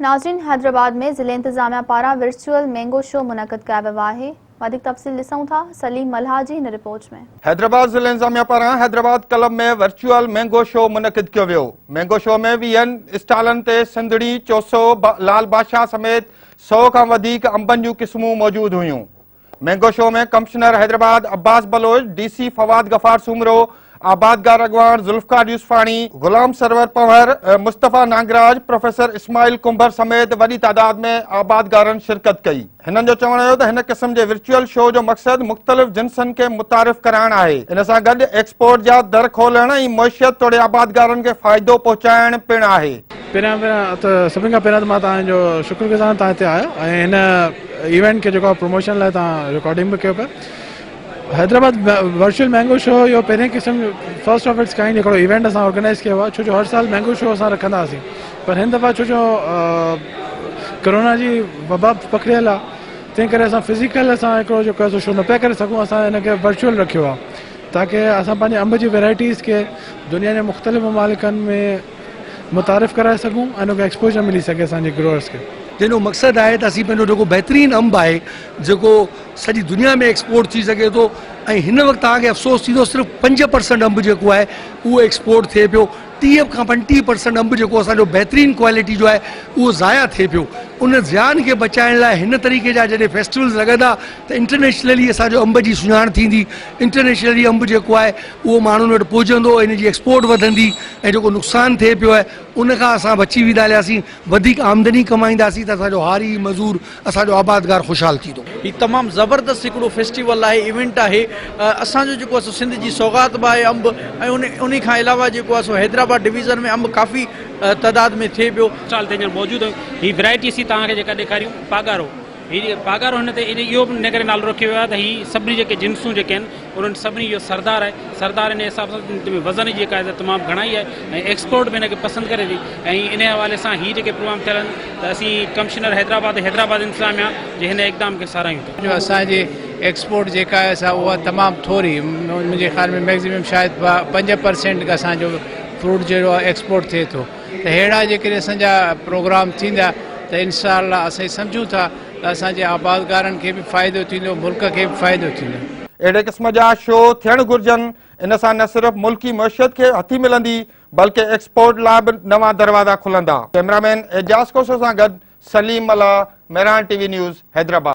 ناظرين حيدرآباد ۾ ضلعي انتظاميا پاران ورچوئل مينگو شو منعقد ڪيو ويو آهي وڌيڪ تفصيل ڏسون ٿا سليم ملاح جي هن رپورٽ ۾. حيدرآباد ضلعي انتظاميا پاران Hyderabad club ۾ virtual mango show منعقد ڪيو ويو مينگو شو ۾ ويهن اسٽالن تي سنڌڙي، چوسو، لال بادشاهه سميت سئو کان وڌيڪ انبن جون قسمون موجود هيون. Mango show ۾ commissioner Hyderabad Abbas Baloch, D C Fawad Ghaffar Soomro, آبادگار اڳواڻ ذوالفقار يوسفاڻي، غلام سرور پنهور، مصطفيٰ نانگراج، پروفيسر اسماعيل ڪنڀر سميت وڏي تعداد ۾ آبادگارن شرڪت ڪئي. هنن جو چوڻ هيو ته هن قسم جي ورچوئل شو جو مقصد مختلف جنسن کي متعارف ڪرائڻ آهي، ان سان گڏ ايڪسپورٽ جا در کولڻ ۽ معيشت توڙي آبادگارن کي فائدو پهچائڻ پڻ آهي. پهريان پهريان ته سڀني کان پهريان ته مان توهان جو شڪر گذار آهيان توهان هتي آيا ۽ هن ايونٽ کي جيڪو آهي پروموشن لاء توهان رڪارڊنگ به ڪيو پيا حيدرآباد ورچوئل مينگو شو اهو پهرين قسم فرسٽ آف it's kind هڪڙو ايونٽ اسان آرگنائز ڪيو آهي ڇو جو هر سال مينگو شو اسان رکندا هئاسين پر هن دفعا ڇو جو ڪرونا جي وبا پکڙيل آهي تنهن ڪري اسان فزيڪل اسان هڪڙو جيڪو آهي سو شو نه پيا ڪري سگهون اسان هن کي ورچوئل رکيو آهي تاڪه اسان پنهنجي انب جي ويرائٽيز کي دنيا جي مختلف ممالڪن ۾ متعارف ڪرائي سگهون ۽ ان کي ايڪسپوزر ملي سگهي اسان جي گروئرس کي. جنهن جو مقصد آهي ته اسين پنهنجو جيڪو بهترين انب آهي جيڪو سڄي دنيا ۾ ايڪسپورٽ ٿي سگهي ٿو ۽ هن وقت توهان کي افسوس ٿيندو صرف 5% انب جيڪو آهي اهو ايڪسپورٽ ٿئي پيو 30 کان 35% انب جيڪو اسان جو بهترين ڪوالٽي جو آهي اهو ضايع ٿئي پيو ان زيان کي بچائڻ لاء هن طريقي جا جڏهن فيسٽيولز لڳندا ته انٽرنيشنلي اسان جو انب جي سڃاڻ ٿيندي انٽرنيشنلي انب جيڪو آهي اهو ماڻهن وٽ پهچندو ان جي ايڪسپورٽ وڌندي ۽ جيڪو نقصان ٿئي پيو آهي ان کان اسان بچي ويندا هلياسين وڌيڪ آمدني ڪمائينداسين ته اسان جو هاري مزور اسان جو آبادگار خوشحال ٿيندو. هي تمام زبردست هڪڙو فيسٽيول آهي ايونٽ آهي اسان جو جيڪو آهي سو سنڌ جي سوغات به آهي انب ۽ ان انهي کان علاوه جيڪو آهي سو حيدرآباد ڊويزن ۾ انب ڪافي تعداد ۾ ٿئي پيو. اسٽال تي هينئر موجود آهيون هي ورائٽي اسين توهان کي جيڪا ڏيکاريون پاڳارو هي پاڳارو هن تي اهو به ان ڪري نالو رکيو ويو آهي ته هي سڀني جيڪي جنسون جيڪي آهن انهن سڀني جو سردار آهي سردار ان حساب سان ان ۾ وزن جي جيڪا آهي سا تمام گهڻائي آهي ۽ ايڪسپورٽ به هن کي پسند ڪري ٿي ۽ ان حوالي سان هي جيڪي پروگرام ٿيل آهن ته اسين ڪمشنر حيدرآباد ۽ حيدرآباد انتظاميا جي هن اقدام کي ساراهيون ٿا. جو اسان جي ايڪسپورٽ جيڪا آهي سا اها تمام ٿوري منهنجي خيال ۾ ميڪزيمم شايد 5% اسان جو فروٽ جهڙو آهي ايڪسپورٽ ٿئي ٿو ته ههڙا جيڪڏهن اسان جا پروگرام ٿيندا ته انشاء الله اسين سمجهون ٿا ته اسان جي آبادگارن کي به فائدو ٿيندو ملڪ کي به فائدو ٿيندو. اهڙي قسم جا شو ٿيڻ گهرجن، ان سان نه صرف ملڪي معيشت کي هٿي ملندي بلڪه ايڪسپورٽ لاء به نوان دروازا کلندا. ڪئميرامين اعجاز کوسو سان گڏ Saleem Mallah, Mehran T V news, Hyderabad.